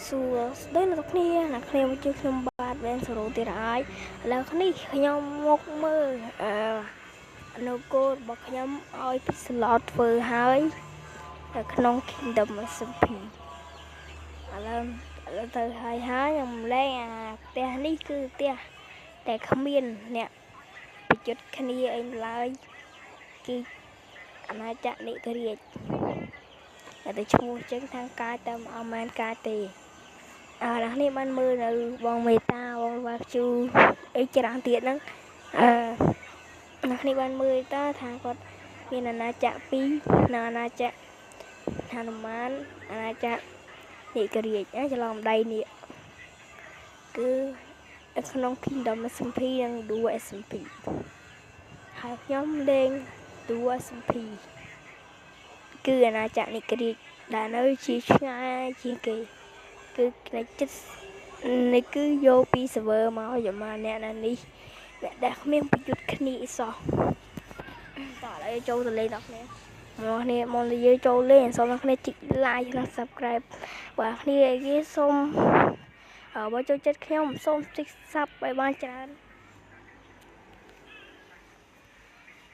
សួស្តីអ្នកគ្នាអ្នកគ្នាមកជួយខ្ញុំបាទវ៉ែនសរោទៀតហើយឥឡូវនេះខ្ញុំមកមើលអឺនគររបស់ខ្ញុំឲ្យពិស្ឡតធ្វើហើយនៅក្នុង Kingdom SMP ឥឡូវទៅហើយហើយខ្ញុំលែងអាផ្ទះនេះគឺផ្ទះតែគ្មានអ្នកប្រយុទ្ធគ្នាអីឡើយគឺអាណាចក្រនិករាជតែឈ្មោះចឹងខាងកាយតែអត់មែនកាយទេអើអ្នកនេះបានមើលនៅបងមេតាបងវ៉ាជូអីច្រើនទៀតហ្នឹងអឺអ្នកនេះបានមើលតាថាគាត់មានអាណាចក្រពីរនៅអាណាចក្រហនុមានអាណាចក្រនិករាជច្រឡំដៃនេះគឺក្នុង Kingdom SMP និង Duo SMP ហើយខ្ញុំលេង Duo SMP គឺអាណាចក្រនិករាជដែលនៅជាឆ្ងាយជាងគេគឺនៅចិត្តនេះគឺយកពី server មកយកមកអ្នកណានេះអ្នកដែលគ្មានប្រយុទ្ធគ្នាអីសោះតោះឥឡូវចូលទៅលេងដល់គ្នាមកគ្នាមកនិយាយចូលលេងសូមអ្នកគ្នាចុច like និង subscribe បើគ្នាគេសូមបើចូលចិត្តខ្ញុំសូមចុច sub ឲ្យបានច្រើន។